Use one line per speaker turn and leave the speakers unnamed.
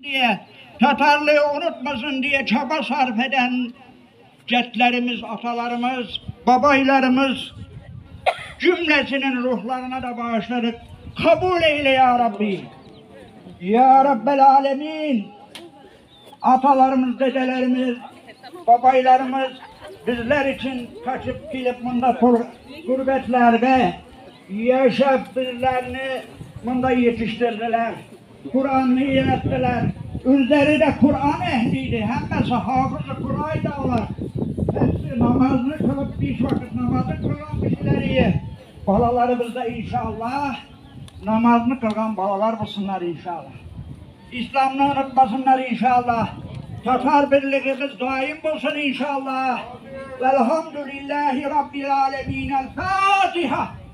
Diye, Tatarlığı unutmasın diye çaba sarf eden cetlerimiz, atalarımız, babaylarımız cümlesinin ruhlarına da bağışladık. Kabul eyle ya Rabbi. Ya Rabbel Alemin. Atalarımız, dedelerimiz, babaylarımız bizler için kaçıp gelip bunda gurbetlerde yaşayıp bizlerini bunda yetiştirdiler. Kur'an'ı öğrettiler. Üzeri de Kur'an ehliydi. Hemmesi hafız-ı Kur'an'ydı onlar. Hepsi namazını kılıp beş vakit namazı kılan kişileri. Balalarımız da inşallah namazını kılan balalar bulsunlar inşallah. İslam'ı unutmasınlar inşallah. Tatar birliğimiz daim olsun inşallah. Velhamdülillahi Rabbil alemin. El Fatiha.